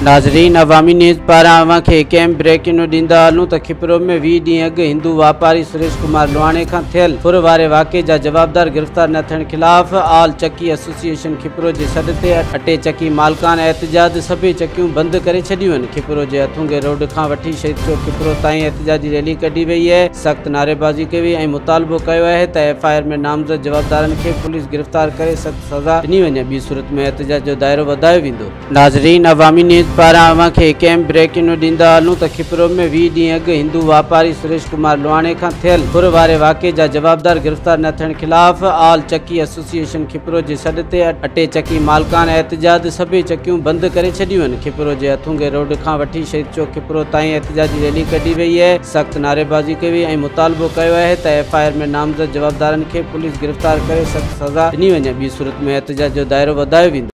ناظرين عوامي نيوز پاران اوهان کي هڪ اهم بريڪنگ نيوز ڏيندا هلون ته کپرو ۾ 20 ڏينهن اڳ هندو واپاري سريش ڪمار لوهاڻي کان ٿيل ڦر واري واقعي جا جوابدار گرفتار نه ٿيڻ خلاف آل چڪي ايسوسيئيشن کپرو جي سڏ تي اٽي چڪي مالڪان احتجاج سڀئي چڪيون بند ڪري ڇڏيون آهن. کپرو جي هٿونگي روڊ کان وٺي شهيد چوڪ کپرو تائين احتجاجي ريلي ڪڍي وئي آهي، سخت نعريبازي ڪئي وئي ۽ مطالبو ڪيو آهي ته ايف I R ۾ نامزد جوابدارن کي پوليس گرفتار ڪري سخت سزا ڏني وڃي، ٻي صورت ۾ احتجاج جو دائرو وڌايو ويندو. ناظرين عوامي نيوز پاران اوهان کي هڪ اهم بريڪنگ نيوز ڏيندا هلون ته کپرو ۾ 20 ڏينهن اڳ هندو واپاري سريش ڪمار لوهاڻي کان ٿيل ڦر واري واقعي جا جوابدار گرفتار نه ٿيڻ خلاف آل چڪي ايسوسيئيشن کپرو جي سڏ تي اٽي چڪي مالڪان احتجاج سڀئي چڪيون بند ڪري ڇڏيون آهن. کپرو جي هٿونگي روڊ کان وٺي شهيد چوڪ کپرو تائين احتجاجي ريلي ڪڍي وئي آهي، سخت نعريبازي ڪئي وئي ۽ مطالبو ڪيو آهي ته ايف I R ۾ نامزد جوابدارن کي پوليس گرفتار ڪري سخت سزا ڏني وڃي، ٻي صورت ۾ احتجاج جو دائرو وڌايو ويندو.